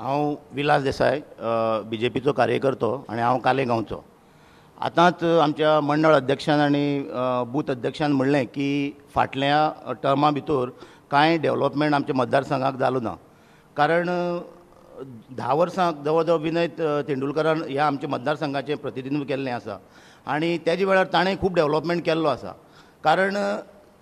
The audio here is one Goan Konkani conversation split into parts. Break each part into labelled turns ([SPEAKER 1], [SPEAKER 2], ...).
[SPEAKER 1] हांव विलास देसाय, बीजेपीचो कार्यकर्तो आनी हांव काले गांवचो. आतांच आमच्या मंडळ अध्यक्षान आनी बूथ अध्यक्षान म्हणलें की फाटल्या टर्मा भितर कांय डेव्हलपमेंट आमच्या मतदारसंघाक जालो ना, कारण 10 वर्सां जवळ जवळ विनय तेंडुलकरान ह्या आमच्या मतदारसंघाचें प्रतिनिधित्व केल्लें आसा आनी तेजे वेळार ताणें खूब डेव्हलपमेंट केल्लो आसा. कारण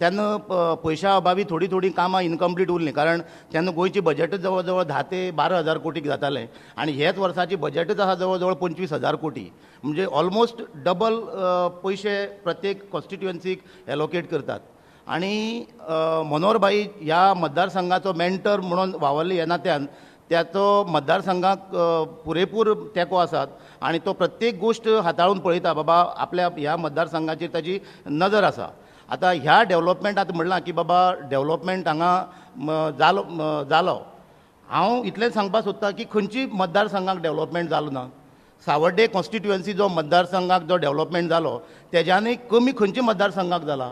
[SPEAKER 1] तेन्ना पयशा अभावी थोडी थोडी कामां इनकम्प्लीट उरलीं, कारण तेन्ना गोंयची बजेटच जवळ जवळ 10 ते 12 हजार कोटीक जातालें आनी ह्याच वर्साची बजेटच आसा जवळ जवळ 25 हजार कोटी, म्हणजे ऑलमोस्ट डबल पयशे प्रत्येक कॉन्स्टिट्युएन्सीक एलोकेट करतात. आनी मनोहर भाई ह्या मतदारसंघाचो मेंटर म्हणून वावरले ह्या नात्यान त्याचो मतदारसंघाक पुरेपूर तेंको आसात आनी तो प्रत्येक गोश्ट हाताळून पळयता, बाबा आपल्या ह्या मतदारसंघाचेर ताजी नदर आसा. आतां ह्या डेव्हलपमेंट आतां म्हणलां की बाबा डेव्हलपमेंट हांगा जालो जालो, हांव इतलेंच सांगपाक सोदतां की खंयची मतदारसंघाक डेव्हलपमेंट जालो ना. सावर्डे कॉन्स्टिट्युएन्सी जो मतदारसंघाक जो डेव्हलपमेंट जालो तेज्यानय कमी खंयच्या मतदारसंघाक जाला.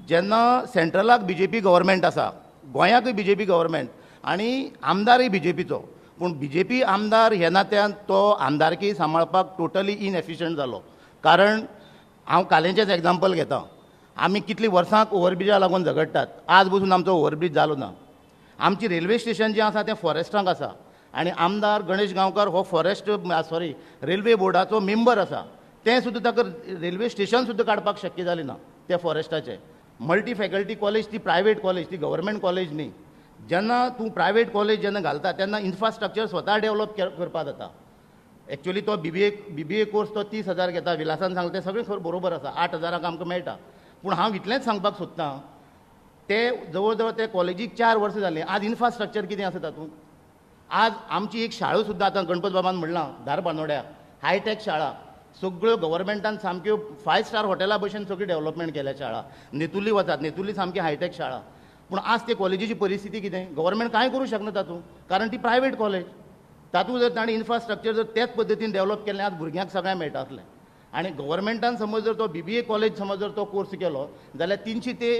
[SPEAKER 1] जेन्ना सेंट्रलाक बीजेपी गव्हर्मेंट आसा, गोंयाकूय बीजेपी गव्हर्मेंट आनी आमदारय बीजेपीचो, पूण बीजेपी आमदार ह्या नात्यान तो आमदारकी सांबाळपाक टोटली इनएफिशंट जालो. कारण हांव कालेंचेंच एग्जाम्पल घेता, आमी कितलीं वर्सांक ओवरब्रिजा लागून झगडटात, आज बसून आमचो ओवरब्रीज जालो ना. आमची रेल्वे स्टेशन जें आसा तें फॉरेस्टांक आसा आनी आमदार गणेश गांवकार हो फॉरेस्ट सॉरी रेल्वे बोर्डाचो मेंबर आसा, तें सुद्दां ताका रेल्वे स्टेशन सुद्दां काडपाक शक्य जालें ना त्या फॉरेस्टाचें. मल्टी फॅकल्टी कॉलेज ती प्रायवेट कॉलेज, ती गव्हर्मेंट कॉलेज न्ही. जेन्ना तूं प्रायवेट कॉलेज जेन्ना घालता तेन्ना इन्फ्रास्ट्रक्चर स्वता डेव्हलप करपाक जाता. एक्चुअली तो बीबीए कोर्स तो 30 हजार घेता, विलासान सांगलें तें सगळें खबर बरोबर आसा, 8 हजारांक आमकां मेळटा. पूण हांव इतलेंच सांगपाक सोदतां, ते जवळ जवळ ते कॉलेजीक 4 वर्सां जालीं, आज इन्फ्रास्ट्रक्चर कितें आसा तातूंत. आज आमची एक शाळा सुद्दां आतां गणपत बाबान म्हणलां धारबांदोड्या हायटॅक शाळा सगळ्यो गव्हर्मेंटान सामक्यो 5 स्टार हॉटेला भशेन सगळी डेव्हलपमेंट केल्या शाळा. नेतुर्ली वचात, नेतुर्ली सामकी हायटॅक शाळा, पूण आज ते कॉलेजीची परिस्थिती कितें, गव्हर्मेंट कांय करूं शकना तातूंत, कारण ती प्रायवेट कॉलेज. तातूंत जर ताणें इन्फ्रास्ट्रक्चर जर त्याच पद्दतीन डेव्हलप केलें आज भुरग्यांक सगळ्यांक मेळटा आसलें. आनी गव्हर्मेंटान समज जर तो बीबीए कॉलेज समज जर तो कोर्स केलो जाल्यार 300 ते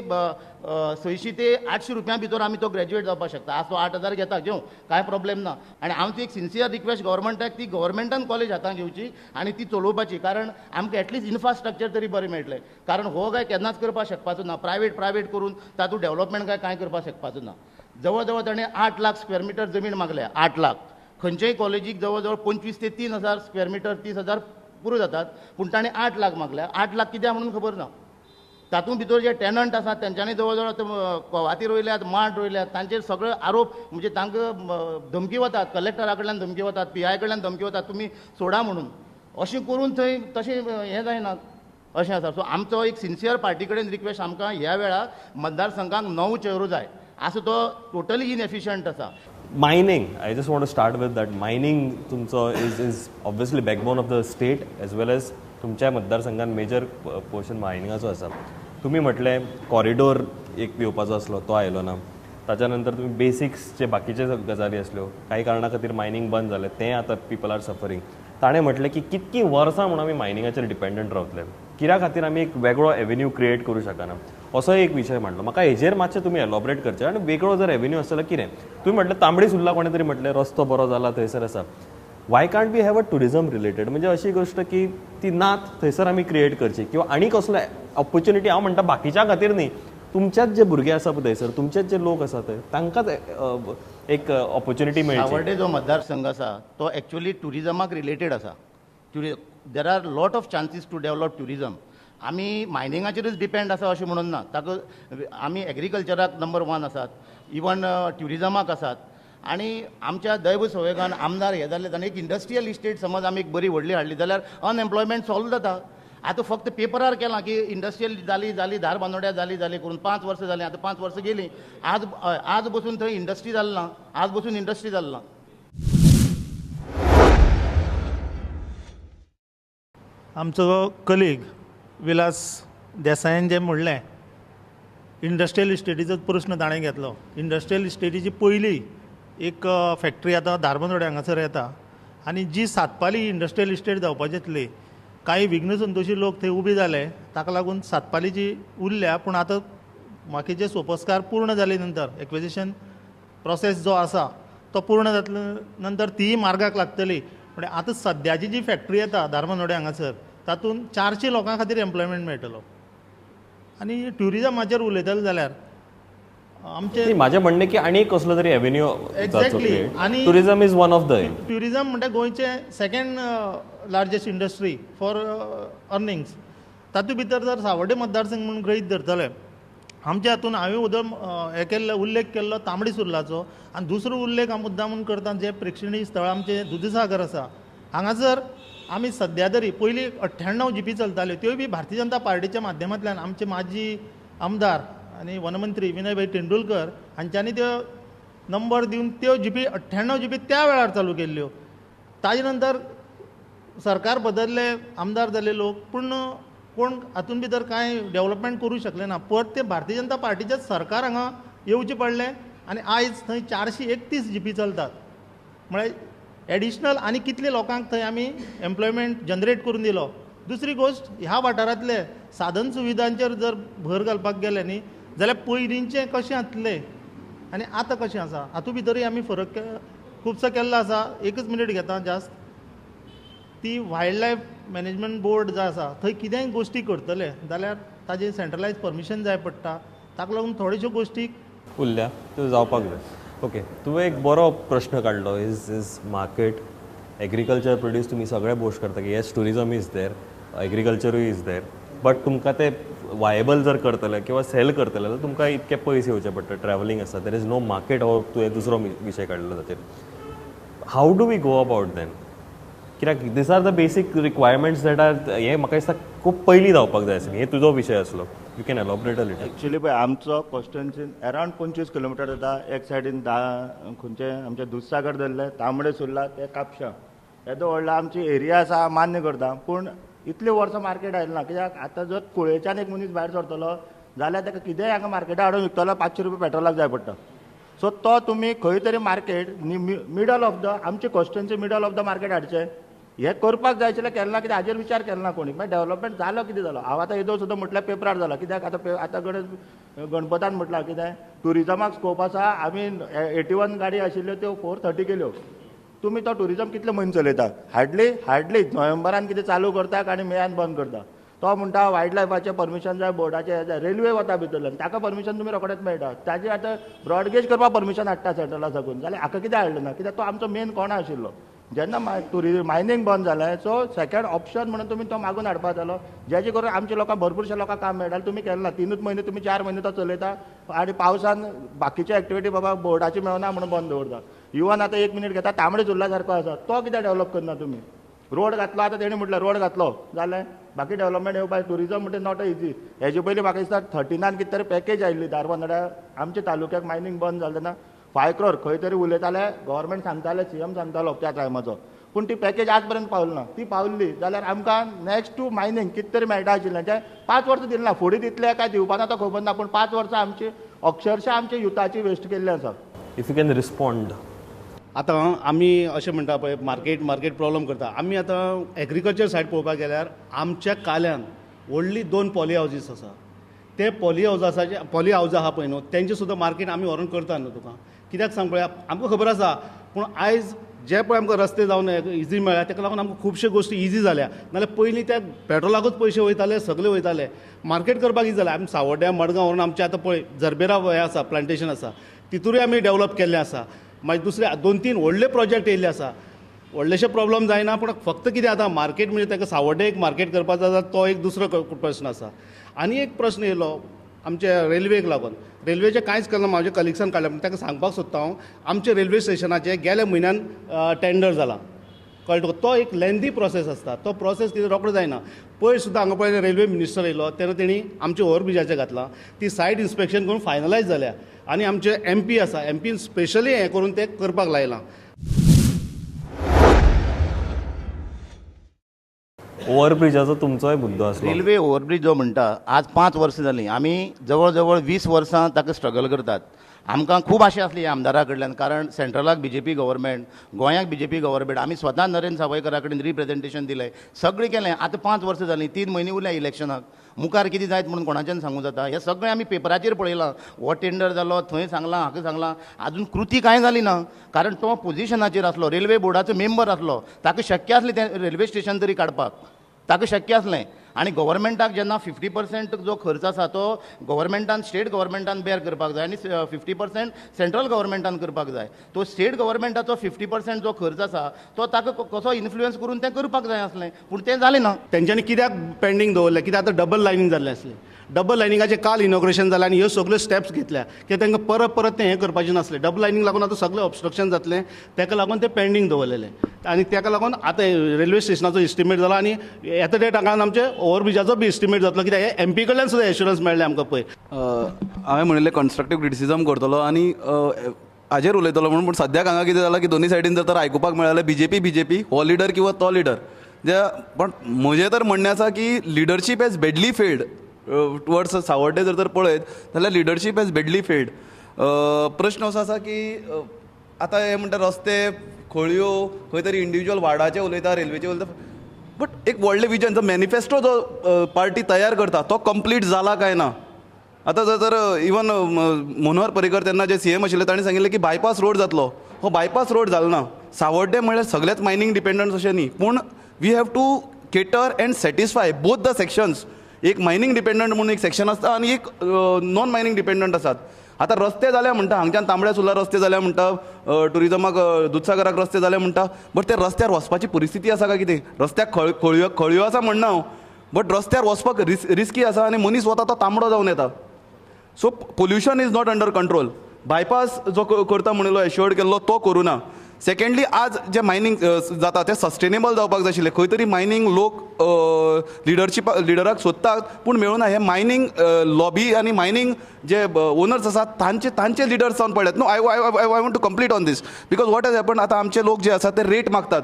[SPEAKER 1] 600 ते 800 रुपया भितर आमी तो ग्रॅज्युएट जावपाक शकता. आज तो 8 हजार घेता, घेवं, कांय प्रॉब्लेम ना. आनी आमची एक सिन्सियर रिक्वेस्ट गव्हर्मेंटाक, ती गव्हर्मेंटान कॉलेज हातांत घेवची आनी ती चलोवपाची, कारण आमकां एटलिस्ट इन्फ्रास्ट्रक्चर तरी बरें मेळटलें. कारण हो काय केन्नाच करपाक शकपाचो ना, प्रायवेट प्रायवेट करून तातूंत डेव्हलपमेंट काय कांय करपाक शकपाचो ना. जवळ जवळ ताणें 8 लाख स्क्वेअर मिटर जमीन मागल्या, 8 लाख. खंयच्याय कॉलेजीक जवळ जवळ 25 ते 3 हजार स्क्वेअर मिटर 30 हजार पुरो जातात, पूण ताणें 8 लाख मागल्या. 8 लाख कित्याक म्हणून खबर ना. तातूंत भितर जे टेनंट आसात तेंच्यांनी जवळ जवळ कवाती रोयल्यात, माड रोयल्यात, तांचेर सगळे आरोप म्हणजे तांकां धमकी वतात, कलेक्टरा कडल्यान धमकी वतात, पीआय कडल्यान धमकी वतात, तुमी सोडा म्हणून. अशें करून थंय तशें हें जायना अशें आसा. सो आमचो एक सिन्सियर पार्टी कडेन रिक्वेस्ट, आमकां ह्या वेळार मतदारसंघाक 9 चेरो जाय. आसा तो टोटली इनएफिशंट आसा.
[SPEAKER 2] Mining, I just want to start with that. Mining तुमचो is obviously backbone of the state as well as तुमच्या मतदारसंघात मेजर पोर्शन मायनिंगाचो आसा. तुमी म्हटलें कॉरिडोर एक येवपाचो आसलो तो आयलो ना, ताच्या नंतर तुमी बेसिक्स जे बाकीचे गजाली आसल्यो काही कारणा खातीर मायनिंग बंद जालें, तें आतां पीपल are suffering. ताणें म्हटलें की कितकीं वर्सां म्हणून आमी मायनिंगाचेर डिपेंडंट रावतले, कित्या खातीर आमी एक वेगळो एवेन्यू क्रिएट करूं शकना, असो एक विशय मांडलो. म्हाका हेजेर मातशें तुमी एलॉबरेट करचें आनी वेगळो जर एवेन्यू आसलो जाल्यार कितें. तुमी म्हटलें तांबडी सुर्ला कोणें तरी म्हटलें रस्तो बरो जाला थंयसर आसा, why can't we have a tourism related, म्हणजे अशी गोश्ट की ती नात थंयसर आमी क्रिएट करची किंवा आनी कसलो ऑपॉर्च्युनिटी. हांव म्हणटा बाकीच्या खातीर न्ही, तुमच्याच जे भुरगे आसा पळय थंयसर, तुमचेच जे लोक आसा थंय, तांकांच एक ऑपॉर्च्युनिटी मेळची.
[SPEAKER 1] सावर्डे जो मतदारसंघ आसा तो एक्चुअली ट्युरिजमाक रिलेटेड आसा. There are lot of chances to develop tourism. आमी मायनिंगाचेरूच डिपेंड आसा अशें म्हणून ना, ताका आमी एग्रीकल्चराक नंबर 1 आसात, इवन ट्युरिजमाक आसात. आनी आमच्या दैव संवेगान आमदार हे जाल्ले ताणें एक इंडस्ट्रियल इस्टेट समज आमी एक बरी व्हडली हाडली जाल्यार अनएम्प्लॉयमेंट सॉल्व जाता. आतां फक्त पेपरार केलां की इंडस्ट्रियल जाली जाली धारबांदोड्या जाली जाली करून 5 वर्सां जालीं, आतां 5 वर्सां गेलीं, आज आज बसून थंय इंडस्ट्री जाली ना, आज बसून इंडस्ट्री जाली ना.
[SPEAKER 3] आमचो कलीग विलास देसायान जें म्हणलें, इंडस्ट्रियल इस्टेटीचो प्रस्न ताणें घेतलो. इंडस्ट्रियल इस्टेटीची पयली एक फॅक्टरी आतां धारबांदोड्या हांगासर येता आनी जी सातपाली इंडस्ट्रियल इस्टेट जावपाची आसली, कांय विघ्न संतोशी लोक थंय उबे जाले, ताका लागून सातपालीची उरल्या. पूण आतां बाकीचे सोपस्कार पूर्ण जाले नंतर एक्विजिशन प्रोसेस जो आसा तो पूर्ण जातलो नंतर तीय मार्गाक लागतली. म्हणजे आतां सद्याची जी फॅक्टरी येता धारबांदोडें हांगासर तातूंत 400 लोकां खातीर एम्प्लॉयमेंट मेळटलो. आनी ट्युरिजमाचेर उलयतले जाल्यार आमचे
[SPEAKER 2] म्हाजें म्हणणें की आनी कसलो तरी एवेन्यू.
[SPEAKER 3] एक्झॅक्टली. आनी
[SPEAKER 2] tourism is one of the
[SPEAKER 3] tourism म्हणटा गोंयचें second largest industry for earnings. तातूंत भितर जर सावर्डे मतदारसंघ म्हणून गृहीत धरतले आमच्या हातून हांवें उदम हें केल्लो उल्लेख केल्लो तांबडी सुर्लाचो आनी दुसरो उल्लेख हांव मुद्दाम म्हणून करता जें प्रेक्षणीय स्थळ आमचें दुदसागर आसा. हांगासर आमी सद्या तरी पयलीं 98 जीपी चलताल्यो त्योय बी भारतीय जनता पार्टीच्या माध्यमांतल्यान आमचे माजी आमदार आनी वनमंत्री विनय भाई तेंडुलकर हांच्यांनी त्यो नंबर दिवन त्यो जीपी 98 जीपी त्या वेळार चालू केल्ल्यो. ताजे नंतर सरकार बदलले, आमदार जाले लोक, पूण कोण हातूंत भितर कांय डेवलपमेंट करूं शकलें ना. परत तें भारतीय जनता पार्टीचें सरकार हांगा येवचें पडलें आनी आयज थंय 431 जीपी चलतात. म्हळ्यार एडिशनल आनी कितले लोकांक थंय आमी एम्प्लॉयमेंट जनरेट करून दिलो. दुसरी गोश्ट ह्या वाठारांतले साधन सुविधांचेर जर भर घालपाक गेले न्ही जाल्यार पयलींचें कशें आसलें आनी आतां कशें आसा हातूंत भितरूय आमी फरक खुबसो केल्लो आसा. एकच मिनीट घेता जास्त. ती वायल्ड लायफ मॅनेजमेंट बोर्ड जो आसा थंय कितेंय गोश्टी करतले जाल्यार ताजें सेंट्रलायज परमिशन जाय पडटा. ताका लागून थोड्योश्यो गोश्टी
[SPEAKER 2] उरल्या त्यो जावपाक जाय. ओके, तुवें एक बरो प्रश्न काडलो is is market agriculture produce तुमी सगळे बोस्ट करता की येस ट्युरिजम is there, एग्रीकल्चरूय is there, but तुमकां ते वायबल जर करतले किंवा सेल करतले जाल्यार तुमकां इतके पयस येवचें पडटा, ट्रॅवलिंग आसा, there is no market. हो तुवें दुसरो विशय काडलो ताचेर. How do we go about then? कित्याक these are the basic requirements that are हें म्हाका दिसता खूब पयलीं जावपाक जाय आसलें. हे तुजो विशय आसलो, you can elaborate a little.
[SPEAKER 1] Actually पळय आमचो कॉन्स्टिट्युएन्सी अरावंड 25 किलोमिटर जाता. एक सायडीन खंयचे आमचे दुदसागर धरले, तांबडे सुर्ला ते कापशां, येदो व्हडलो आमची एरिया आसा, मान्य करता, पूण इतली वर्सां मार्केट आयलें ना. कित्याक आतां जर कुळेच्यान एक मनीस भायर सरतलो जाल्यार ताका कितेंय हांगा मार्केटाक हाडून विकतलो 500 रुपया पेट्रोलाक जाय पडटा. सो तो तुमी खंय तरी मार्केट मिडल ऑफ the आमचे constituency middle of the market हाडचें. हें करपाक जाय आशिल्लें, केलें ना. कित्याक हाजेर विचार केलो ना कोणी. मागीर डेवलपमेंट जालो कितें जालो हांव आतां येदो सुद्दां म्हटल्यार पेपरार जालो. कित्याक आतां आतां गणेश गणपतान म्हटलां कितें ट्युरिजमाक स्कोप आसा. आमी 81 गाडी आशिल्ल्यो त्यो 430 केल्यो. तुमी तो ट्युरिजम कितले म्हयने चलयता? हार्डली हार्डली नोव्हेंबरान कितें चालू करता आनी मेयान बंद करता. तो म्हणटा वायल्ड लायफाचें परमिशन जाय, बोर्डाचें हें जाय, रेल्वे वता भितरल्यान ताका परमिशन तुमी रोखडेंच मेळटा. ताजें आतां ब्रॉडगेज करपाक परमिशन हाडटा सेंट्रला साकून, जाल्यार हाका कितें हाडलें ना? कित्याक तो आमचो मेन कोणा आशिल्लो. जेन्ना ट्युरिजम मायनींग बंद जालें सो सेकंड ऑप्शन म्हणून तुमी तो मागून हाडपा जालो, जेजे करून आमच्या लोकांक भरपूरशा लोकांक काम मेळटालें. तुमी केलें ना. 3 म्हयने तुमी 4 म्हयने तो चलयता आनी पावसान बाकीचे एक्टिविटी बाबा बोर्डाची मेळना म्हणून बंद दवरता. इवन आतां एक मिनीट घेता तांबडे सुर्ला सारको आसा तो कित्याक डेवलप करना तुमी? रोड घातलो आतां तेणी म्हटलें रोड घातलो जालें, बाकी डेवलपमेंट येवपाक. ट्युरिजम म्हणजे not a easy. हेजे पयलीं म्हाका दिसता 39 कितें तरी पॅकेज आयिल्ली धारबांदोड्या आमच्या तालुक्याक मायनींग बंद जालें तेन्ना 5 crore खंय तरी उलयताले, गव्हर्मेंट सांगताले, सीएम सांगतालो त्या टायमाचो, पूण ती पॅकेज आज पर्यंत पावली ना. ती पावली जाल्यार आमकां नेक्स्ट टू मायनींग कितें तरी मेळटा आशिल्लें. जें 5 वर्सां दिलें ना, फुडें दितलें काय दिवपा ना तो खबर ना, पूण 5 वर्सां आमची अक्षरशा आमच्या युथाची वेस्ट केल्ली आसा.
[SPEAKER 2] If you can respond.
[SPEAKER 4] आतां आमी अशें म्हणटा पळय मार्केट मार्केट प्रॉब्लम करता. आमी आतां एग्रीकल्चर सायड पळोवपाक गेल्यार आमच्या काल्यान व्हडली 2 पॉली हावजीस आसा. ते पॉली हावजाचे पॉली हावज आहा पळय न्हू, तेंचे सुद्दां मार्केट आमी व्हरोन करता न्हू तुका. कित्याक सांग पळया, आमकां खबर आसा, पूण आयज जे पळय आमकां रस्ते जावन इजी मेळ्ळ्या ताका लागून आमकां खुबश्यो गोश्टी इजी जाल्या. नाल्यार पयलीं त्या पेट्रोलाकूच पयशे वयताले, सगळे वयताले, मार्केट करपाक इजी जालें. आमी सावड्ड्या मडगांव व्हरून आमचें आतां पळय जरबेरा हें आसा, प्लांटेशन आसा, तितूरूय आमी डेवलप केल्लें आसा. मागीर दुसरे 2-3 व्हडले प्रोजेक्ट येयल्ले आसा. व्हडलेशे प्रॉब्लम जायना, पूण फक्त कितें आतां मार्केट म्हणजे ताका सावड्डे एक मार्केट करपाचो आसा, तो एक दुसरो प्रश्न आसा. आनी एक प्रश्न येयलो आमच्या रेल्वेक लागून. रेल्वेचें कांयच करना, म्हाजे कलिग्सान काडलें, पूण ताका सांगपाक सोदता हांव, आमचे रेल्वे स्टेशनाचें गेल्या म्हयन्यान टेंडर जालां, कळ्ळें तुका. तो एक लेंदी प्रोसेस आसता, तो प्रोसेस कितें रोकडो जायना. पयर सुद्दां हांगा पळय रेल्वे मिनिस्टर येयलो तेन्ना तेणी आमचे ओवरब्रिजाचें घातलां, ती सायड इन्स्पेक्शन करून फायनलायज जाल्या आनी आमचे एमपी आसा, एमपीन स्पेशली हें करून तें करपाक लायलां.
[SPEAKER 2] ओवरब्रिजाचो तुमचोय मुद्दो आसलो.
[SPEAKER 1] रेल्वे ओवरब्रीज जो म्हणटा, आज 5 वर्सां जालीं, आमी जवळ जवळ 20 वर्सां ताका स्ट्रगल करतात. आमकां खूब आशा आसली ह्या आमदारा कडल्यान, कारण सेंट्रलाक बी जे पी गव्हर्मेंट, गोंयाक बी जे पी गव्हर्मेंट. आमी स्वता नरेंद्र सावयकरा कडेन रिप्रेजेंटेशन दिलें, सगळें केलें. आतां 5 वर्सां जालीं, 3 म्हयने उरल्या इलेक्शनाक, मुखार कितें जायत म्हणून कोणाच्यान सांगूं जाता. हें सगळें आमी पेपराचेर पळयलां, हो टेंडर जालो, थंय सांगलां, हाका सांगलां, आजून कृती कांय जाली ना. कारण तो पोजिशनाचेर आसलो, रेल्वे बोर्डाचो मेंबर आसलो, ताका शक्य आसलें तें रेल्वे स्टेशन तरी काडपाक, ताका शक्य आसलें. आनी गव्हर्मेंटाक जेन्ना 50% जो खर्च आसा तो गव्हर्मेंटान, स्टेट गव्हर्मेंटान बेर करपाक जाय आनी 50% सेंट्रल गव्हर्मेंटान करपाक जाय. तो स्टेट गव्हर्मेंटाचो 50% जो खर्च आसा तो ताका कसो इन्फ्लुयन्स करून तें करपाक जाय आसलें, पूण तें जालें ना.
[SPEAKER 4] तेंच्यांनी कित्याक पेंडींग दवरलें, कित्याक आतां डबल लायनींग जाल्लें आसलें, डबल लायनिंगाचें काल इनॉग्रेशन जालें आनी ह्यो सगळ्यो स्टेप्स घेतल्या कित्याक तांकां परत परत तें हें करपाचें नासलें. डबल लायनींग लागून आतां सगळें ऑब्स्ट्रक्शन जातलें, ताका लागून तें पेंडींग दवरलेलें आनी ताका लागून आतां रेल्वे स्टेशनाचो इस्टिमेट जाला आनी येता त्या टायमान आमचे ओवरब्रिजाचो बी इस्टिमेट जातलो, कित्याक हे एम पी कडल्यान सुद्दां एश्युरन्स मेळ्ळें आमकां पळय.
[SPEAKER 5] हांवें म्हणिल्लें कन्स्ट्रक्टीव क्रिटिसिजम करतलो आनी हाजेर उलयतलो म्हणून, पूण सद्याक हांगा कितें जालां की दोनूय सायडीन जर तर आयकुपाक मेळ्ळें B J P B J P हो लिडर किंवा तो लिडर, जे पण म्हजें तर म्हणणें आसा की leadership has badly failed towards Sawarde. जर तर पळयत जाल्यार लिडरशीप हॅज बॅडली फेल्ड. प्रश्न असो आसा की आतां हे म्हणटा रस्ते खळयो खंय तरी इंडिविज्युअल वार्डाचे उलयता, रेल्वेचे उलयता, बट एक व्हडलें विजन जो मॅनिफेस्टो जो पार्टी तयार करता तो कंप्लीट जाला काय ना. आतां जर तर इवन मनोहर पर्रीकर तेन्ना जे सी एम आशिल्ले ताणें सांगिल्लें की बायपास रोड जातलो, हो बायपास रोड जालो ना. सावर्डे म्हळ्यार सगळेच मायनींग डिपेंडंट अशें न्ही, पूण we have to cater and satisfy both the sections. एक मायनींग डिपेंडंट म्हणून एक सेक्शन आसता आनी एक नॉन मायनींग डिपेंडंट आसात. आतां रस्ते जाले म्हणटा, हांगच्यान तांबड्या सुर्ला रस्ते जाले म्हणटा, ट्युरिजमाक दुदसागराक रस्ते जाले म्हणटा, बट ते रस्त्यार वचपाची परिस्थिती आसा काय कितें? रस्त्याक खळयो खळयो आसा म्हणना हांव, बट रस्त्यार वचपाक रिस्की आसा आनी मनीस वता तो तांबडो जावन येता. So pollution is not under control. Bypass जो करता म्हणिल्लो एश्योर्ड केल्लो तो करूं ना. सेकेंडली आज जे मायनींग जाता तें सस्टेनेबल जावपाक जाय आशिल्लें. खंय तरी मायनींग लोक लिडरशीप लिडराक सोदतात पूण मेळूना. हे मायनींग लॉबी आनी मायनींग जे ओनर्स आसात तांचे तांचे लिडर्स जावन पडल्यात. No, I I I want to complete on this because what has happen, आतां आमचे लोक जे आसात ते रेट मागतात,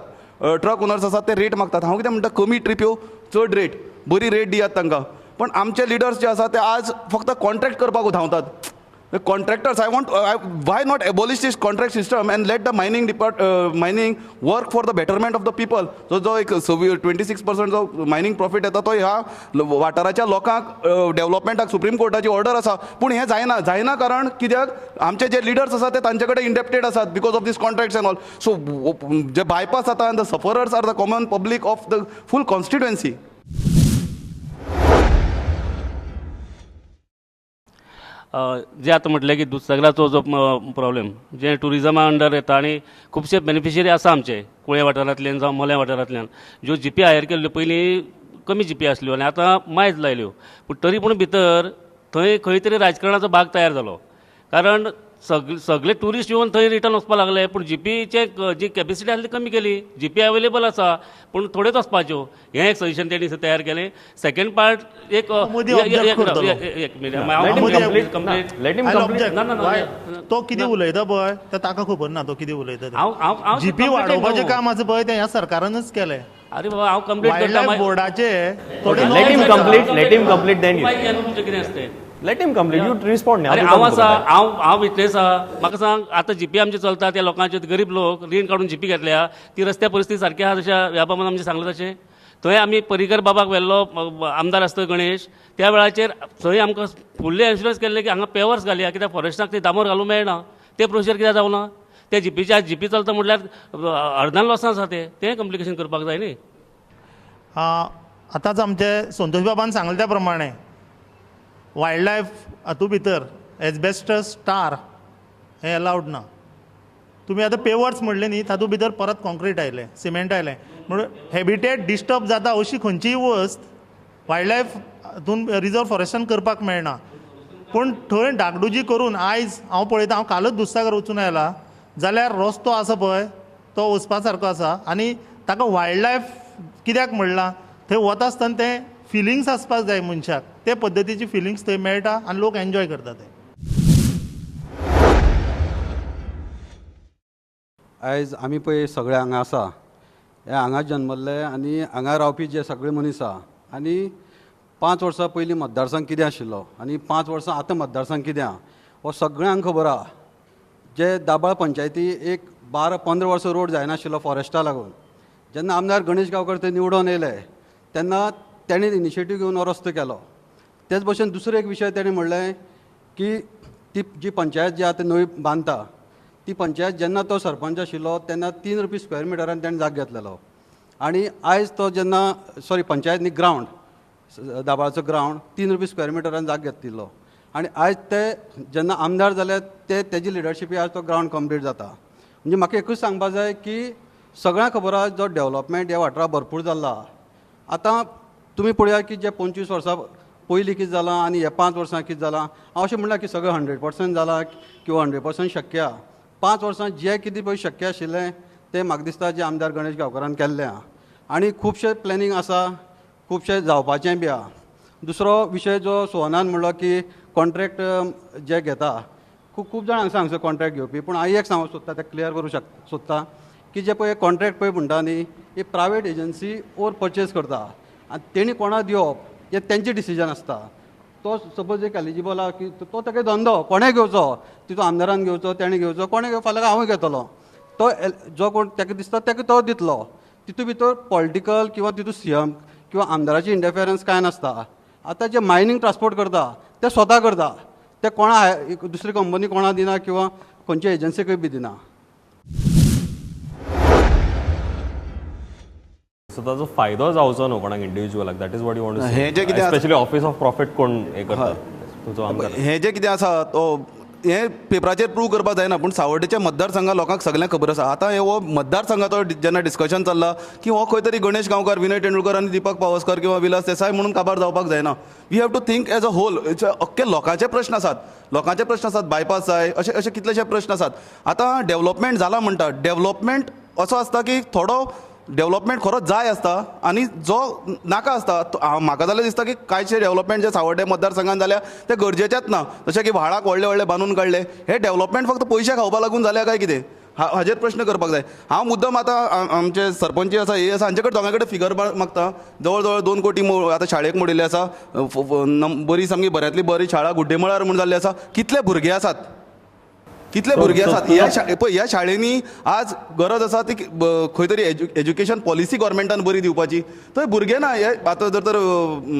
[SPEAKER 5] ट्रक ओनर्स आसात ते रेट मागतात. हांव कितें म्हणटा, कमी ट्रिप्यो चड रेट, बरी रेट दियात तांकां. पण आमचे लिडर्स जे आसात ते आज फक्त कॉन्ट्रॅक्ट करपाक धांवतात. The contractors, why not abolish this contract system and let the mining mining work for the betterment of the people. So जो एक 26% जो मायनींग प्रॉफिट येता तो ह्या वाठाराच्या लोकांक डेव्हलपमेंटाक सुप्रीम कोर्टाची ऑर्डर आसा, पूण हें जायना. जायना कारण कित्याक आमचे जे लिडर्स आसात ते तांचे कडेन इंडेप्टेड आसात because of this contracts and all. So J bypass जाता and the sufferers are the common public of the full constituency.
[SPEAKER 6] जे आतां म्हटलें की दुदसागराचो जो प्रॉब्लेम जे ट्युरिजमा अंडर येता आनी खुबशे बेनिफिशरी आसा आमचे कुळे वाठारांतल्यान जावं मोल्या वाठारांतल्यान, ज्यो जीपी हायर केल्ल्यो पयलीं कमी जीपी आसल्यो आनी आतां मायज लायल्यो, पूण तरी पूण भितर थंय खंय तरी राजकारणाचो भाग तयार जालो. कारण सगळे ट्युरिस्ट येवन थंय रिटर्न वचपाक लागले, पूण जीपीचे जी कॅपेसिटी आसली कमी केली. जीपी अवेलेबल आसा पूण थोड्योच वचपाच्यो, हें एक सजेशन तेणी तयार केलें. सेकंड पार्ट एक
[SPEAKER 3] तो कितें उलयता पळय तें ताका खबर ना, तो कितें उलयता. जीपी वाडोवपाचें काम आसा पळय तें ह्या सरकारानच केलें.
[SPEAKER 6] अरे बाबा हांव कंप्लीट करता
[SPEAKER 3] बोर्डाचे.
[SPEAKER 2] Let him complete then
[SPEAKER 6] कितें आसता
[SPEAKER 2] Let him complete. You respond.
[SPEAKER 6] अरे हांव आसा, हांव विटनेस आसा. म्हाका सांग आतां जीपी आमची चलता, त्या लोकांचे गरीब लोक रीण काडून जीपी घेतल्या, ती रस्त्या परिस्थिती सारकी आसा तशें ह्या बाबान आमचें सांगलें तशें. थंय आमी पर्रीकर बाबाक व्हेल्लो आमदार आसता गणेश, त्या वेळाचेर थंय आमकां फुडले एन्शुरन्स केल्ले की हांगा पेवर्स घालया कित्याक फॉरेस्टाक ते डांबर घालूंक मेळना, ते प्रोसिजर कित्याक जावना. ते जीपीचे आज जीपी चलता म्हटल्यार अर्दान लॉसान आसा, तें कॉम्प्लिकेशन करपाक जाय न्ही.
[SPEAKER 3] आतांच आमचे संतोष बाबान सांगलें त्या प्रमाणे वायल्ड लायफ हातूंत भितर एजबेस्टस टार हें अलावड ना. तुमी आतां पेवर्स म्हणलें न्ही, तातूंत भितर परत कॉन्क्रीट आयलें, सिमेंट आयलें, म्हणून हेबिटेट डिस्टर्ब जाता अशी खंयचीय वस्त वायल्ड लायफ हातून रिजर्व फॉरेस्टान करपाक मेळना. पूण थंय डागडुजी करून आयज हांव पळयता, हांव कालच दुदसागर वचून आयला जाल्यार रस्तो आसा पळय तो वचपा सारको आसा आनी ताका वायल्ड लायफ कित्याक म्हणलां, थंय वता आसतना तें फिलिंग्स आसपाक जाय मनशाक, ते पद्दतीची फिलिंग्स थंय मेळटा आनी लोक एन्जॉय करता ते.
[SPEAKER 7] आयज आमी पळय सगळे हांगा आसा, हे हांगा जन्मल्ले आनी हांगा रावपी जे सगळे मनीस आसा, आनी 5 वर्सां पयलीं मतदारसंघ कितें आशिल्लो आनी 5 वर्सां आतां मतदारसंघ कितें आसा. हो सगळ्यांक खबर आहा. जे दाबाळ पंचायती एक 12-15 वर्सां रोड जायनाशिल्लो फॉरेस्टा लागून, जेन्ना आमदार गणेश गांवकर ते निवडून येयले तेन्ना तेणी इनिशिएटीव घेवन हो रस्तो केलो. तेच भशेन दुसरो एक विशय तेणी म्हणलें की ती जी पंचायत जी आतां नवी बांदता ती पंचायत जेन्ना तो सरपंच आशिल्लो तेन्ना 3 रुपया स्क्वेअर मिटरान तेणें जागो घेतलेलो आनी आयज तो जेन्ना सॉरी पंचायत न्ही ग्रावंड दाबाळचो ग्रावंड 3 रुपया स्क्वेअर मिटरान जागो घेतिल्लो आनी आयज ते जेन्ना आमदार जाले ते तेजी लिडरशिपी आज तो ग्रावंड कंप्लीट जाता. म्हणजे म्हाका एकूच सांगपा जाय की सगळ्यांक खबर आहा जो डेवलपमेंट ह्या वाठाराक भरपूर जाला. आतां तुमी पळया की जे 25 वर्सां पयलीं कितें जालां आनी हे 5 वर्सां कितें जालां. हांव अशें म्हणलां की सगळें 100% जालां किंवा 100% शक्य आहा. 5 वर्सां जें कितें पळय शक्य आशिल्लें तें म्हाका दिसता जें आमदार गणेश गांवकारान केल्लें आहा आनी खुबशें प्लॅनिंग आसा, खुबशें जावपाचें बी आहा. दुसरो विशय जो सोहनान म्हणलो की कॉन्ट्रॅक्ट जे घेता खूब जाण हांगा हांगसर कॉन्ट्रॅक्ट घेवपी, पूण हांव एक सांगूंक सोदता तें क्लियर करूं सोदता की जे पळय कॉन्ट्रॅक्ट पळय म्हणटा न्ही ही प्रायवेट एजन्सी ओर पर्चेज करता आनी तेणी कोणाक दिवप हें तेंचें डिसिजन आसता. तो सपोज एक एलिजिबल आहा की तो ताका धंदो कोणें घेवचो, तितून आमदारान घेवचो, तेणें घेवचो, कोणें घेवचो, फाल्यां हांवूय घेतलो, तो जो कोण ताका दिसता ताका तो दितलो. तितून भितर पॉलिटिकल किंवा तितून सीएम किंवा आमदाराची इंटरफेरन्स कांय नासता. आतां जे मायनींग ट्रान्सपोर्ट करता ते स्वता करता, ते कोणा दुसरी कंपनी कोणा दिना किंवा खंयच्या एजन्सीकूय बी दिना.
[SPEAKER 2] सो ताजो फायदो जावचो न्हू कोणाक इंडिविज्युअलाक, that is what you want to
[SPEAKER 5] हें जें कितें
[SPEAKER 2] स्पेशली ऑफिस ऑफ प्रॉफिट कोण हें करता तुजो आमदार
[SPEAKER 5] हें जें कितें आसा तो हें पेपराचेर प्रूव करपाक जायना, पूण सावर्डेच्या मतदारसंघात लोकांक सगळ्यांक खबर आसा. आतां हे हो मतदारसंघाचो जेन्ना डिस्कशन चल्ला की हो खंय तरी गणेश गांवकार, विनय तेंडुलकर आनी दीपक पावसकर किंवा विलास देसाय म्हणून काबार जावपाक जायना. We have to think as a whole. अख्खे लोकांचे प्रश्न आसात, लोकांचे प्रश्न आसात, बायपास जाय, अशे अशे कितलेशे प्रश्न आसात. आतां डेवलपमेंट जाला म्हणटा, डेवलपमेंट असो आसता की थोडो डेवलपमेंट खरोच जाय आसता आनी जो नाका आसता. म्हाका जाल्यार दिसता की कांयशे डेवलपमेंट जे सावर्डे मतदारसंघान जाल्या ते गरजेचेच ना. जशें की व्हाळाक व्हडले व्हडले बांदून काडले, हे डेवलपमेंट फक्त पयशे खावपा लागून जाल्या काय कितें हाजेर प्रश्न करपाक जाय. हांव मुद्दम आतां आमचे सरपंच आसा, हे आसा, हांचे कडेन दोगां कडेन फिगर मागता. जवळ जवळ 2 कोटी आतां शाळेक मोडिल्ले आसा, बरी सामकी बऱ्यांतली बरी शाळा गुड्डेमळार म्हूण जाल्ली आसा. कितले भुरगे आसात, कितले भुरगे आसात ह्या पळय ह्या शाळेंनी आज गरज आसा ती खंय तरी एज्युकेशन पॉलिसी गव्हर्मेंटान बरी दिवपाची. थंय भुरगे ना हे आतां जर तर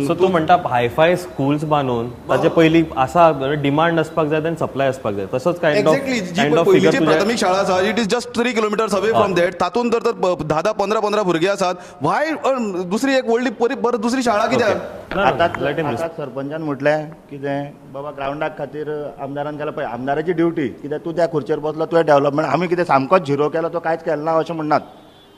[SPEAKER 2] सो तूं म्हणटा हायफाय स्कूल्स बांदून ताचे पयलीं आसा डिमांड आसपाक जाय आनी सप्लाय आसपाक जाय. तसोच कायंड ऑफ
[SPEAKER 5] एक्झॅक्टली जी पयलींची प्राथमीक शाळा आसा it is just 3 kilometres away from that. तातूंत जर तर 10-10, 15-15 भुरगे आसात, वाय दुसरी एक व्हडली परत दुसरी शाळा कित्याक?
[SPEAKER 1] आतां सरपंचान म्हटलें कितें बाबा ग्रावंडा खातीर आमदारान केला, पळय आमदाराची ड्युटी कित्याक तूं त्या खुर्चेर बसलो तुवें डेवलपमेंट, आमी कितें सामकोच झिरो केलो तो कांयच केलें ना अशें म्हणनात.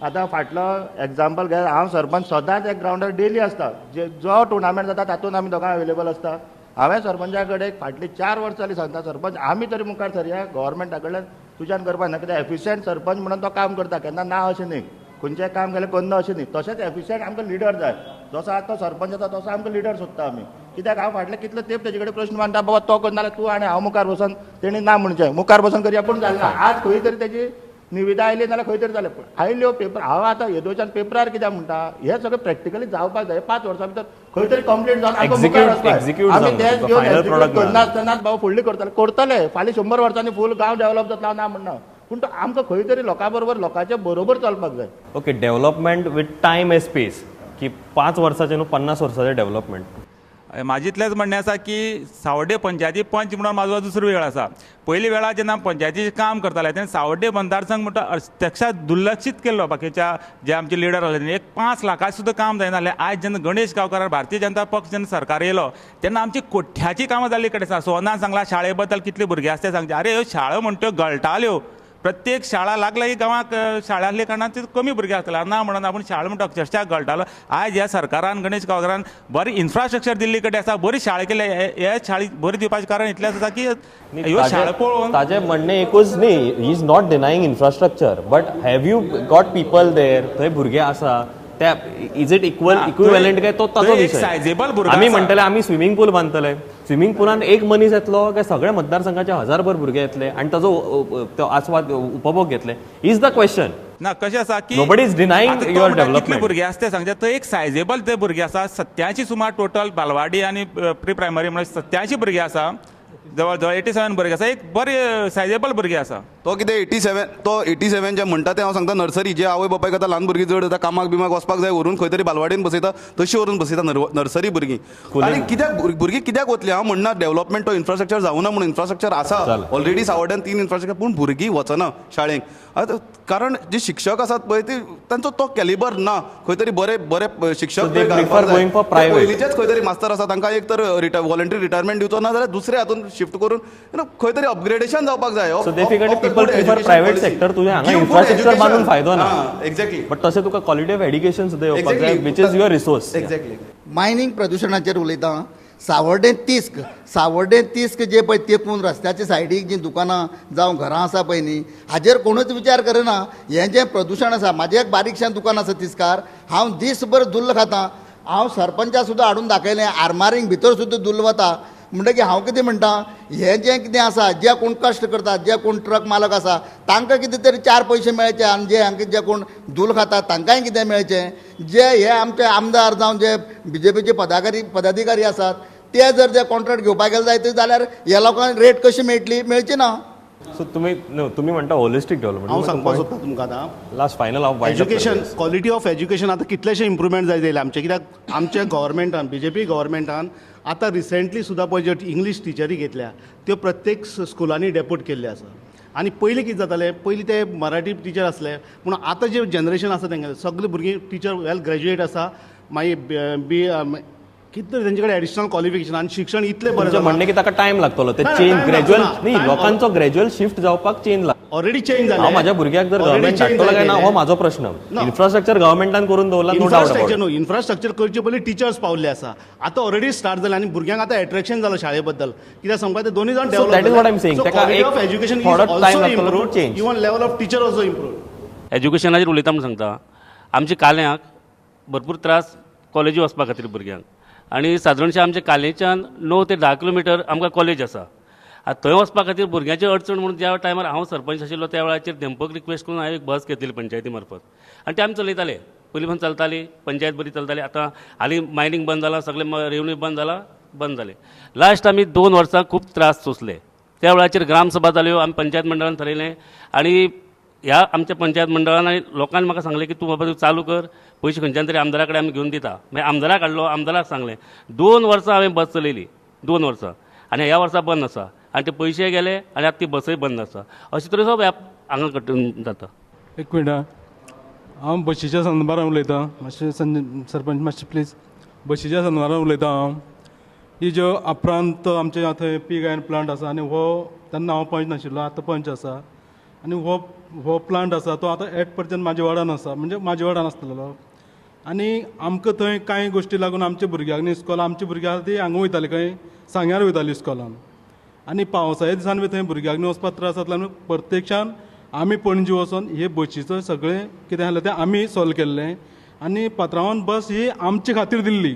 [SPEAKER 1] आतां फाटलो एग्जाम्पल घे, हांव सरपंच सदांच एक ग्रावंडार डेली आसता, जे जो टुर्नामेंट जाता तातूंत आमी दोगां अवेलेबल आसता. हांवें सरपंचा कडेन फाटलीं 4 वर्सां जालीं सांगता, सरपंच आमी तरी मुखार सरया, गव्हर्मेंटा कडल्यान तुज्यान करपाक ना, कित्याक एफिशियंट सरपंच म्हणून तो काम करता, केन्ना ना अशें न्ही, खंयचें काम केलें करना अशें न्ही. तशेंच एफिशियंट आमकां लिडर जाय, जसो आतां सरपंच आसा तसो आमकां लिडर सोदता आमी. कित्याक हांव फाटले कितले तेंप तेजे कडेन प्रश्न मांडटा, बाबा तो करना जाल्यार तूं आनी हांव मुखार बसून, तेणी ना म्हणचें मुखार बसून करया, पूण जालें ना. आज खंय तरी तेजी निविदा आयली नाल्यार खंय तरी जालें, आयल्यो पेपर. हांव आतां येदोळच्यान पेपरार कित्याक म्हणटा, हें सगळें प्रॅक्टिकली जावपाक जाय. 5 वर्सां भितर खंय तरी कंप्लीट जावन आमकां मुखार वचपाक, आमी तेच घेवन एक्झिक्यूट करनासतनाच बाबा फुडली करतले करतले फाल्यां 100 वर्सांनी फूल गांव डेवलप जातलो ना म्हणना, पूण तो आमकां खंय तरी लोकां बरोबर लोकांच्या बरोबर चलपाक जाय.
[SPEAKER 2] Okay, development with time and space की 5 वर्साचें न्हू 50 वर्साचें डेवलपमेंट.
[SPEAKER 8] म्हाजें इतलेंच म्हणणें आसा की सावर्डे पंचायती पंच म्हणून म्हाजो दुसरो वेळ आसा. पयली वेळार जेन्ना पंचायतीचें काम करताले तेन्ना सावर्डे मतदारसंघ म्हणटा प्रत्यक्षात दुर्लक्षीत केल्लो. बाकीच्या जे आमचे लिडर आसले एक 5 लाखां सुद्दां काम जायना जालें. आयज जेन्ना गणेश गांवकार भारतीय जनता पक्ष जेन्ना सरकार येयलो तेन्ना आमची कोठ्याची कामां जाल्ली कडेन आसा. सोनान सांगला शाळे बद्दल कितले भुरगे आसा ते सांगचे, अरे ह्यो शाळा म्हणटा त्यो गळटाल्यो, प्रत्येक शाळा लागला की गांवाक शाळा आसल्या कारणान ते कमी भुरगे आसतले ना म्हणून आपूण शाळा म्हणटा अक्षरशा गळटालो. आयज ह्या सरकारान गणेश गांवकारान बरी इन्फ्रास्ट्रक्चर दिल्ली कडेन आसा, बरी शाळा केल्या. हे शाळे बरी दिवपाचें कारण इतलें आसा की ह्यो शाळा पळोवन
[SPEAKER 2] ताजें म्हणणें एकूच न्ही, he is not denying infrastructure, but have you got people there, थंय भुरगे आसा त्या is it equal equivalent काय तो ताजो विशय. आमी म्हणटले आमी स्विमींग पूल बांदतले, स्विमींग पुलान एक मनीस येतलो काय सगळ्या मतदारसंघाचे 1000 भुरगे येतले आनी ताजो तो आस्वाद उपभोग घेतले, is the question.
[SPEAKER 8] ना कशें आसा की
[SPEAKER 2] nobody is denying your development.
[SPEAKER 8] भुरगे आसा ते सांगचे थंय एक सायजेबल ते भुरगे आसा, 87 सुमार टोटल बालवाडी आनी प्री प्रायमरी म्हणल्यार 87 भुरगे आसा. जवळ जवळ 87 भुरगे आसा, एक बरे सायजेबल भुरगे आसा.
[SPEAKER 5] तो कितें 87, तो 87 जे म्हणटा तें हांव सांगता नर्सरी, जे आवय बापायक आतां ल्हान भुरगीं चड जाता कामाक बिमाक वचपाक जाय व्हरून खंय तरी बालवाडीन बसयता, तशी व्हरून बसयता नर्सरी भुरगीं. आनी कित्याक भुरगीं कित्याक वतलीं? हांव म्हणना डेव्हलपमेंट तो इन्फ्रास्ट्रक्चर जावना म्हणून, इन्फ्रास्ट्रक्चर आसा ऑलरेडी सावर्ड्यान 3 इन्फ्रास्ट्रक्चर, पूण भुरगीं वचना शाळेक. आतां कारण जे शिक्षक आसात पळय ते तांचो तो कॅलिबर ना, खंय तरी बरे बरे शिक्षक पयलींचेच खंय तरी मास्तर आसा तांकां एक तर वॉलंटरी रिटायरमेंट दिवचो ना जाल्यार दुसरे हातून शिफ्ट करून खंय तरी अपग्रेडेशन जावपाक जाय.
[SPEAKER 2] So definitely people prefer private sector. तुझे हांगा इन्फ्रास्ट्रक्चर बांदून फायदो ना.
[SPEAKER 5] एक्झॅक्टली.
[SPEAKER 2] बट तशें तुका क्वॉलिटी ऑफ एड्युकेशन सुद्दां येवपाक जाय, which is your resource.
[SPEAKER 5] Exactly.
[SPEAKER 9] Mining प्रदुशणाचेर उलयता. सावर्डें तिस्क, सावर्डें तिस्क जे पळय तेकून रस्त्याच्या सायडीक जीं दुकानां जावं घरां आसा पळय न्ही, हाजेर कोणूच विचार करना. हें जें प्रदुशण आसा, म्हाजें एक बारीकशें दुकान आसा तिस्कार, हांव दीसभर धुल्ल खाता. हांव सरपंचा सुद्दां हाडून दाखयलें, आरमारींग भितर सुद्दां धुल्ल वता. म्हणटकीर हांव कितें म्हणटा, हें जें कितें आसा, जे कोण कश्ट करतात, जे कोण ट्रक मालक आसा तांकां कितें तरी 4 पयशे मेळचे, आनी जे हांकां जे कोण धूल खाता तांकांय कितें मेळचें. जे हे आमचे आमदार जावं जे बीजेपीचे पदाधिकारी आसात ते जर ते कॉन्ट्रॅक्ट घेवपाक गेले जायत जाल्यार ह्या लोकांक रेट कशी मेळटली? मेळची ना.
[SPEAKER 2] सो तुमी म्हणटा होलिस्टीक डेव्हलपमेंट.
[SPEAKER 4] हांव सांगपाक सोदता तुमकां आतां
[SPEAKER 2] लास्ट फायनल हांव
[SPEAKER 4] एज्युकेशन, क्वॉलिटी ऑफ एज्युकेशन आतां कितलेशे इम्प्रुवमेंट जायत येयले आमचे. कित्याक आमच्या गव्हर्मेंटान, बीजेपी गव्हर्मेंटान आतां रिसेंटली सुद्दां पळय ज्यो इंग्लीश टिचरी घेतल्या त्यो प्रत्येक स्कुलांनी डेपोट केल्ले आसा. आनी पयलीं कितें जातालें, पयलीं ते मराठी टिचर आसले, पूण आतां जें जनरेशन आसा तेंगेलें सगळे भुरगीं टिचर वेल ग्रॅज्युएट आसा, मागीर बी कितें तरी तेंचे कडेन एडिशनल क्वॉलिफिकेशन आनी शिक्षण इतलें बरें.
[SPEAKER 2] म्हणणें की ताका टायम लागतलो, ते चेंज ग्रॅज्युअल न्ही, लोकांचो ग्रॅज्युअल शिफ्ट जावपाक चेंज लागता.
[SPEAKER 4] ऑलरेडी चेंज जालें.
[SPEAKER 2] हांव म्हाज्या भुरग्याक जर गव्हर्मेंट धाडटलो काय ना हो म्हाजो प्रश्न. इन्फ्रास्ट्रक्चर गव्हर्मेंटान करून दवरला, नो डावट अबाउट.
[SPEAKER 4] न्हू, इन्फ्रास्ट्रक्चर करचे पयलीं टिचर्स पावल्ले आसा, आतां ऑलरेडी स्टार्ट जालें आनी भुरग्यांक आतां एट्रेक्शन जालां शाळे बद्दल. कित्याक सांगपा ते दोनूय जाण
[SPEAKER 2] develop. That is what I am saying.
[SPEAKER 4] ताका एक एज्युकेशन
[SPEAKER 2] थोडो टायम लागतलो to change,
[SPEAKER 4] even level of teacher also improve.
[SPEAKER 6] एज्युकेशनाचेर उलयता म्हूण सांगता, आमच्या काल्यांक भरपूर त्रास कॉलेजी वचपा खातीर भुरग्यांक, आनी सादारणशें आमच्या कालेच्यान 9 ते 10 किलोमिटर आमकां कॉलेज आसा. आतां थंय वचपा खातीर भुरग्यांची अडचण म्हणून ज्या टायमार हांव सरपंच आशिल्लो त्या वेळाचेर धेंपक रिक्वेस्ट करून हांवें एक बस घेतली पंचायती मार्फत, आनी ते आमी चलयताले. पयलीं पण चलताली पंचायत बरी चलताली. आतां हालीं मायनींग बंद जालां, सगळें रेवन्यू बंद जाला, बंद जालें. लास्ट आमी 2 वर्सां खूब त्रास सोंसले. त्या वेळाचेर ग्रामसभा जाल्यो, आमी पंचायत मंडळान थरयलें आनी ह्या आमच्या पंचायत मंडळान आनी लोकांनी म्हाका सांगलें की तूं बाबा तूं चालू कर, पयशे खंयच्यान तरी आमदारा कडेन आमी घेवन दिता. मागीर आमदाराक हाडलो, आमदाराक सांगलें. 2 वर्सां हांवें बस चलयली, 2 वर्सां, आनी ह्या वर्सा बंद आसा आनी ते पयशे गेले आनी आतां ती बसय बंद आसा. अशे तरेचो व्याप हांगा कटून जाता.
[SPEAKER 10] एक मिनट, हांव बशीच्या संदर्भान उलयतां मातशें. सरपंच मातशें प्लीज, बशीच्या संदर्भान उलयतां हांव. ही ज्यो अपरांत आमचे थंय पीग आयर्न प्लांट आसा आनी हो तेन्ना हांव पंच नाशिल्लो, आतां पंच आसा. आनी हो प्लांट आसा तो आतां एट पर्यंत म्हाज्या वार्डान आसा, म्हणजे म्हाज्या वार्डान आसतलो. आनी आमकां थंय कांय गोश्टी लागून आमच्या भुरग्यांक न्ही इस्कॉल, आमच्या भुरग्यां ती हांगा वयताली, खंय सांग्यार वयताली इस्कॉलान. आनी पावसाच्या दिसान बी थंय भुरग्यांक न्ही वचपाक त्रास जातलो. आनी प्रत्यक्षान आमी पणजे वचोन हे बशीचो सगळें कितें आसलें तें आमी सॉल्व केल्लें. आनी पात्रांवान बस ही आमचे खातीर दिल्ली,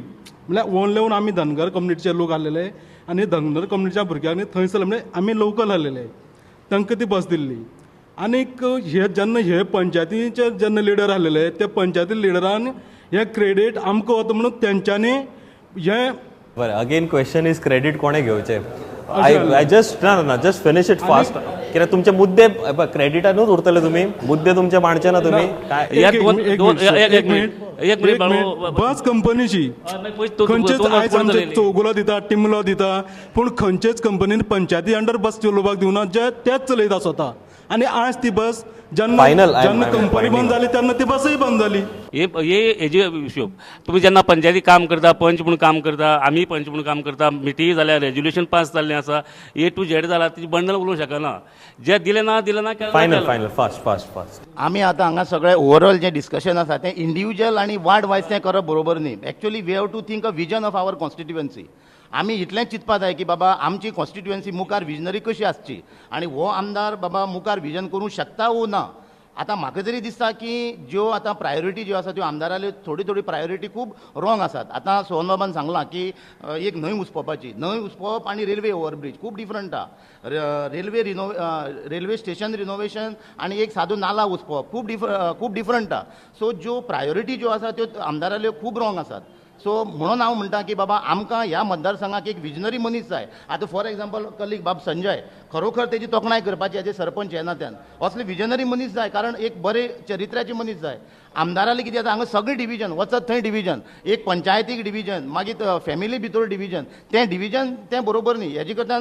[SPEAKER 10] म्हणल्यार ओनली ओन आमी धनगर कम्युनिटीचे लोक आसलेले आनी धनगर कम्युनिटीच्या भुरग्यांक न्ही थंयसर म्हणजे आमी लोकल आसलेले, तांकां ती बस दिल्ली. आनीक हे जेन्ना हे पंचायतीचे जेन्ना लिडर आसलेले त्या पंचायती लिडरान हे क्रेडीट आमकां वता म्हणून तेंच्यांनी हे.
[SPEAKER 2] बरें, अगेन क्वेश्चन is credit कोणें घेवचें? I just ना ना जस्ट फिनिश it fast, कित्याक तुमचे मुद्दे क्रेडिटानूच उरतले, तुमी मुद्दे तुमचे मांडचे ना तुमी.
[SPEAKER 10] एक मिनट, बस कंपनीची खंयचेच आयज आमचे चौगुलो दिता, टिमलो दिता, पूण खंयचेच कंपनीन पंचायती अंडर बस चलोवपाक दिवना, जे तेच चलयता स्वता. आनी आज ती बस जेन्ना जेन्ना कंपनी बंद जाली तेन्ना ती बसय बंद जाली.
[SPEAKER 6] हे हेजे हिशोब तुमी जेन्ना पंचायती काम करता, पंच म्हणून काम करता, आमी पंच म्हणून काम करता, मिटींग जाल्या, रेजोल्युशन पास जाल्लें आसा, ए टू झेड जाला, ती बंडल उलोवंक शकना. जे दिलें ना दिलें ना.
[SPEAKER 2] Final final fast fast fast.
[SPEAKER 1] आमी आतां हांगा सगळें ओवरऑल जें डिस्कशन आसा तें इंडिविज्युअल आनी वार्ड वायज तें करप बरोबर न्ही. Actually we have to think a vision of our constituency. आमी इतलें चिंतपा जाय की बाबा आमची कॉन्स्टिट्युएन्सी मुखार विजनरी कशी आसची आनी हो आमदार बाबा मुखार विजन करूंक शकता वो ना. आतां म्हाका तरी दिसता की ज्यो आतां प्रायोरिटी ज्यो आसा त्यो आमदाराल्यो थोडी थोडी प्रायोरिटी खूब रॉंग आसात. आतां सोहन बाबान सांगलां की एक न्हंय उसपोवपाची, न्हंय उसपोवप आनी रेल्वे ओवरब्रीज खूब डिफरंट आहा. रेल्वे रेल्वे स्टेशन रिनोवेशन आनी एक सादो नाला उसपोवप खूब डिफरंट आहा. सो ज्यो प्रायोरिटी ज्यो आसा त्यो आमदाराल्यो खूब रॉंग आसात. सो म्हणून हांव म्हणटा की बाबा आमकां ह्या मतदारसंघाक एक विजनरी मनीस जाय. आतां फॉर एग्जाम्पल कलीग बाब संजय खरोखर तेजी तोखणाय करपाची एज ए सरपंच ह्या नात्यान असले विजनरी मनीस जाय, कारण एक बरे चरित्र्याचे मनीस जाय. आमदाराले कितें जाता हांगा सगळें डिविजन वचत थंय डिविजन, एक पंचायतीक डिविजन, मागीर फॅमिली भितर डिविजन, तें डिविजन तें बरोबर न्ही. हेजे करता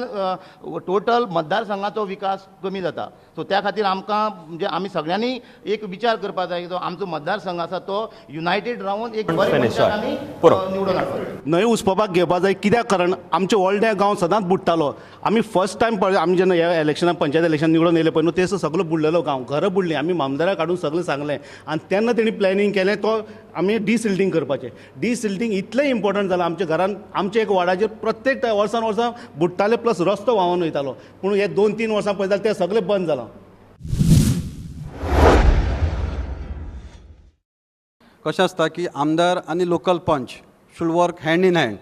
[SPEAKER 1] टोटल मतदारसंघाचो विकास कमी जाता. सो त्या खातीर आमकां म्हणजे आमी सगळ्यांनी एक विचार करपाक जाय की जो आमचो मतदारसंघ आसा तो युनायटेड रावन एक बरे मनशाक आमी निवडून हाडपाक.
[SPEAKER 4] न्हंय उसपोवपाक घेवपाक जाय, कित्याक कारण आमचे व्हडले गांव सदांच बुडटालो. आमी फर्स्ट टायम पळय आमी जेन्ना ह्या इलेक्शनाक पंचायत इलेक्शन निवडून येयले पळय न्हू ते सगळो बुडलेलो गांव, घरां बुडलीं. आमी मामदाराक हाडून सगळें सांगलें आनी तेन्ना तेणी प्लॅनिंग केलें तो आमी डिसिल्टींग करपाचें. डिसिल्टींग इतलें इम्पॉर्टंट जालां आमच्या घरान, आमच्या एक वाडाचेर प्रत्येक वर्सान वर्सां बुडटाले, प्लस रस्तो व्हांवून वयतालो. पूण हे 2-3 वर्सां पळय जाल्यार तें सगळें बंद जालां.
[SPEAKER 7] कशें आसता की आमदार आनी local panch should work hand in hand.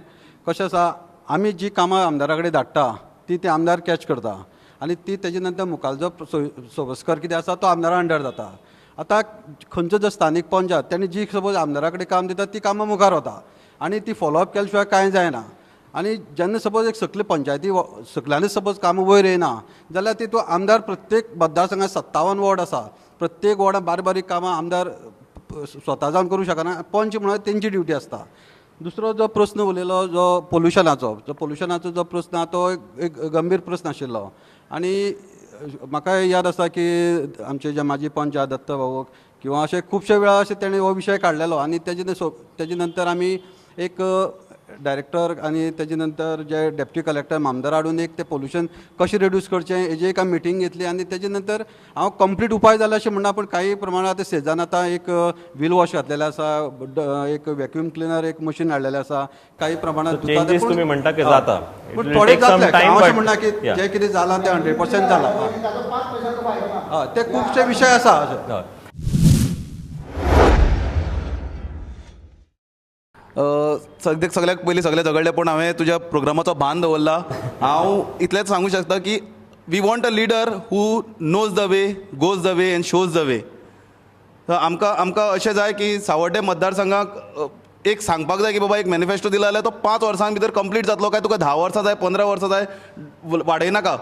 [SPEAKER 7] कशें आसा आमी जी कामां आमदारा कडेन धाडटा ती ते आमदार कॅच करता आनी ती तेजे नंतर मुखाल जो सोबस्कर कितें आसा तो आमदारा अंडर जाता. आतां खंयचो जो स्थानीक पंच आसा तेणी जी सपोज आमदारा कडेन काम दिता ती कामां मुखार वता आनी ती फॉलोअप केल्या शिवाय कांय जायना. आनी जेन्ना सपोज एक सगळे पंचायती सगल्यांनी सपोज कामां वयर येयना जाल्यार तितून आमदार प्रत्येक मतदारसंघात 57 वॉर्ड आसा, प्रत्येक वॉर्डान बारीक बारीक कामां आमदार स्वता जावन करूं शकना, पंच म्हणून तेंची ड्युटी आसता. दुसरो जो प्रस्न उलयलो जो पोल्युशनाचो, जो पोल्युशनाचो जो प्रस्न आसा तो एक गंभीर प्रस्न आशिल्लो. आनी म्हाका याद आसा की आमचे जे माजी पंच आसा दत्त भाऊ किंवा अशे खुबशे वेळार अशें तेणें हो विशय काडलेलो आनी तेजे नंतर आमी एक डायरेक्टर आनी तेजे नंतर जे डेप्टी कलेक्टर मामदार हाडून एक तें पोल्युशन कशें रिड्यूस करचें हेजी एक आमी मिटींग घेतली आनी तेजे नंतर हांव कंप्लीट उपाय जाला अशें म्हणना, पूण काही प्रमाणांत आतां सेजान आतां एक व्हील वॉश घातलेलें आसा, एक वॅक्यूम क्लिनर एक मशीन हाडलेलें आसा, काही प्रमाणांत पूण थोडें जातलें. हांव अशें म्हणना की जें कितें जालां तें 100% जालां, हय ते खुबशे विशय आसा अशें.
[SPEAKER 5] सगळ्याक सगळ्याक पयलीं सगळे झगडले, पूण हांवें तुज्या प्रोग्रामाचो भान दवरला. हांव इतलेंच सांगूंक शकता की we want a leader who knows the way, goes the way and shows the way. आमकां आमकां अशें जाय की सावर्डे मतदारसंघाक एक सांगपाक जाय की बाबा एक मॅनिफेस्टो दिला जाल्यार तो 5 वर्सां भितर कंप्लीट जातलो काय तुका 10 वर्सां जाय, 15 वर्सां जाय, वाडयनाका.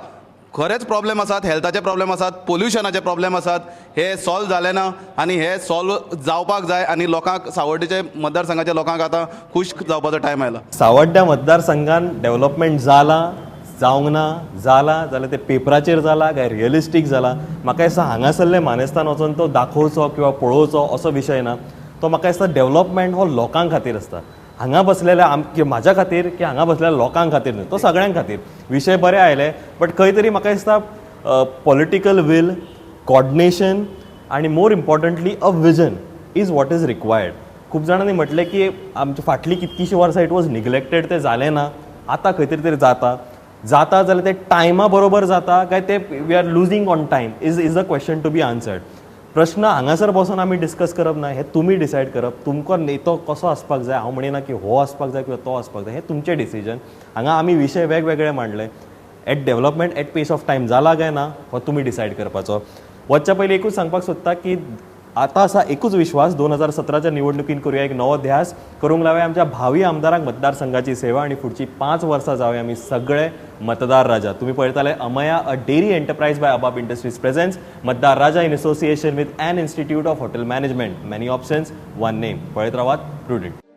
[SPEAKER 5] खरेंच प्रॉब्लेम आसात, हेल्थाचे प्रॉब्लेम आसात, पोल्युशनाचे प्रॉब्लेम आसात, हे सॉल्व जाले ना आनी हे सॉल्व जावपाक जाय आनी लोकांक सावर्डेचे मतदारसंघाच्या लोकांक आतां खूश जावपाचो टायम आयला.
[SPEAKER 2] सावर्ड्या मतदारसंघान डेव्हलपमेंट जालां जावंक ना, जालां जाल्यार तें पेपराचेर जालां काय रियलिस्टीक जालां, म्हाका दिसता हांगासरले मानेस्तान वचून तो दाखोवचो किंवा पळोवचो असो विशय ना. तो म्हाका दिसता डेव्हलपमेंट हो लोकां खातीर आसता, हांगा बसलेल्या म्हाज्या खातीर की हांगा बसलेल्या लोकां खातीर न्हय, तो सगळ्यां खातीर. विशय बरे आयले बट खंय तरी म्हाका दिसता पॉलिटिकल will, coordination आनी more importantly a vision is what is required. खूब जाणांनी म्हटलें की आमची फाटलीं कितलींशीं वर्सां it was neglected, तें जालें ना, आतां खंय तरी तरी जाता जाता जाल्यार तें टायमा बरोबर जाता काय ते we are losing on time is is a question to be answered. प्रश्न हांगासर बसून आमी डिस्कस करप ना, हें तुमी डिसायड करप. तुमकां नेतो कसो आसपाक जाय, हांव म्हणिना की हो आसपाक जाय किंवा तो आसपाक जाय, हें तुमचें डिसिजन. हांगा आमी विशय वेगवेगळे मांडले, at development at pace of time जाला काय ना हो तुमी डिसायड करपाचो. वचच्या पयलीं एकूच सांगपाक सोदता की आतां आसा एकूच विश्वास, 2017च्या निवडणुकीन करुया एक नवो ध्यास, करूंक लावया आमच्या भावी आमदारांक मतदारसंघाची सेवा आनी फुडची 5 वर्सां जावया आमी सगळे मतदार राजा. तुमी पळयताले Amaya, a dairy enterprise by Abab industries presents Matdar Raja in association with an institute of hotel management. Many options, one name. पळयत रावात प्रुडंट.